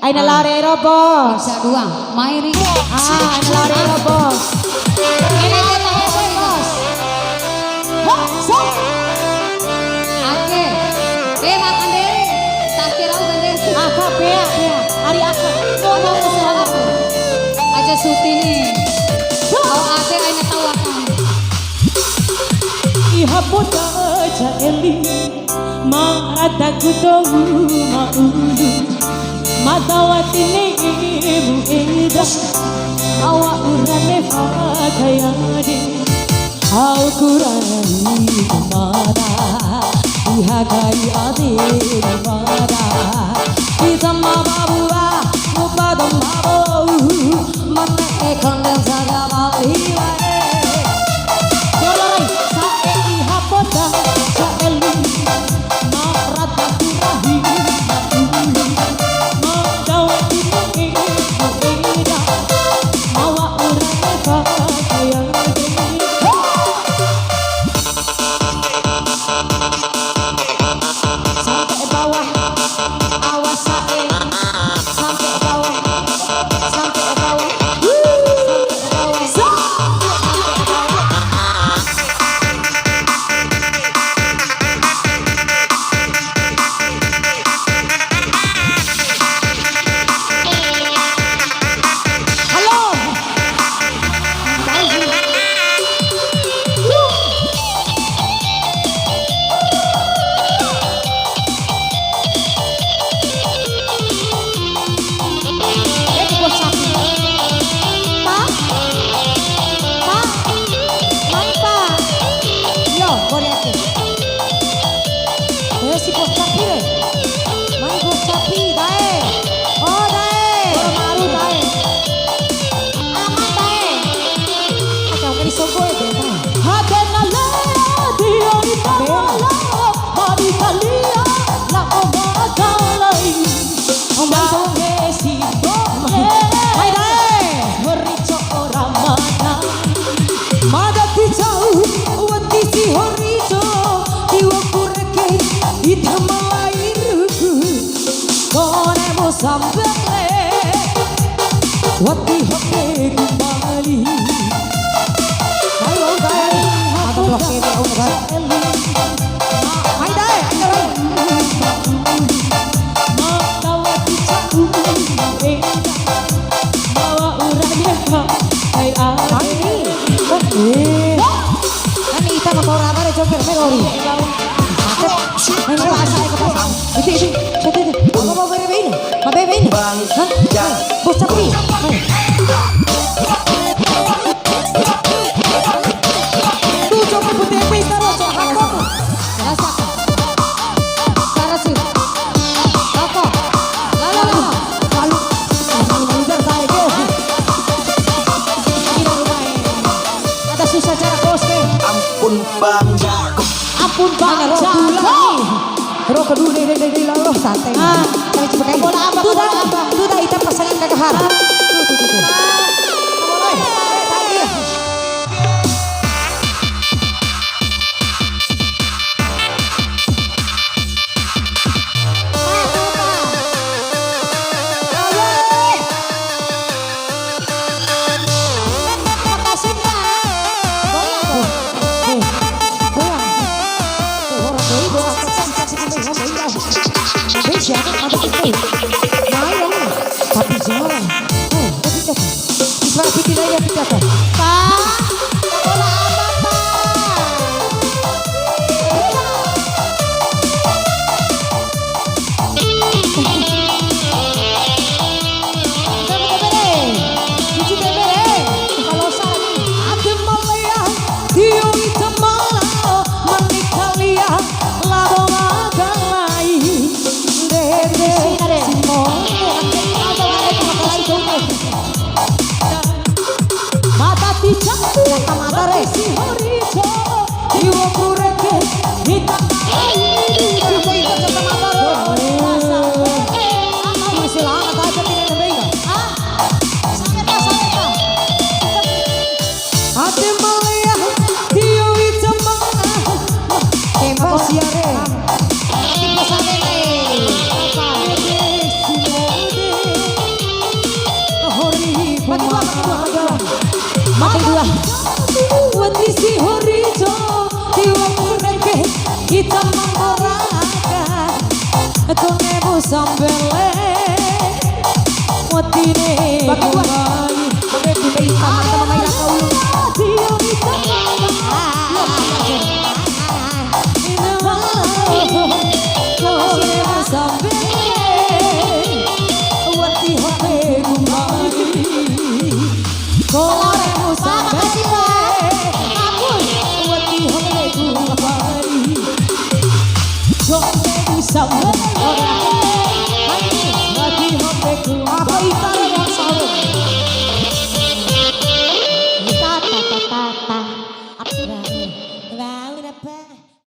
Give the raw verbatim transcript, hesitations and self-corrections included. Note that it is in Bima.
Aina lao re ro, Bos. Sa dua. Mai ri. Ah, aina lao re ro, Bos. Ele ke tahu, Bos. Hop, so. Ake. Eh, makan deh. Takdir aku kan deh. Aka, pea, pea. Ari aka. Ada usaha aku. Aja syuting nih. So. Kau ake aina tahu akan. Iha poda ja eli. Ma radaku dou ma ulu, ma dawati ne'emu eda, awa urane fakayade, au kurani kumada, iha kai ade mada, ita ma babua, ngupa dou ma bou, ma ne'e kande jaga bali wae. Dororai, sa'e iha poda, sa'e lu. Ede bos sapi. Pa? Pa? Mai pa? Yo, kore ake. Eh, si bos sapi re. Mai bos sapi, dae. Oh, dae. Boro maru, dae. Aman, dae. Aca, kari sogo ede, dae. Hate na le, dio ita mala, hari kalia, la oba kalai. Mai dae. Hori co'o Ramadan. Mada ti cau, wati si hori co, ti waku reke, ita malai ruku. Kone mo sambele, wati hoke kumbali. Ayo, guys. Mada blok ini, oh, guys. Hai, dai, ayo, dai. Hai, ini. Kan ita mau raba re joker, mai lori. Ini bahasa, ini bahasa. Itu, itu. Itu, itu. Mau, mau beri ini. Mau beri ini. Hah? Bos sapi. Tuh, coba putih, putih, taruh, coba. Rasa. Cara sih. Rokok. Lalo, lalo. Lalu. Lalu, lalu, lalu, lalu. Ada susah cara bos, ke. Ampun, Bang Jago. Ampun, Bang Jago. Ro kedua, deh, deh, deh, deh, lalu, santai. Ah. Bola apa, bola apa? Tuh dah, ita pasangan kakak Har. Tuh, tuh, tuh, tuh. Ah, bola. Eh, tadi. Tapi jangan. Eh, tapi jangan. Isra Fitri ya, Fitri apa? Pa, bola apa, Pa? Coba, coba deh. Cuci bebe deh. Kalau salah. Ade malean, dio ita mala, mani kalia, labo makalai. Dede, Sina deh. Simone, ade malean, dio ita Tune mu sambele, motine. Bagi dua. Bagi dua, sama-sama main raka ulu.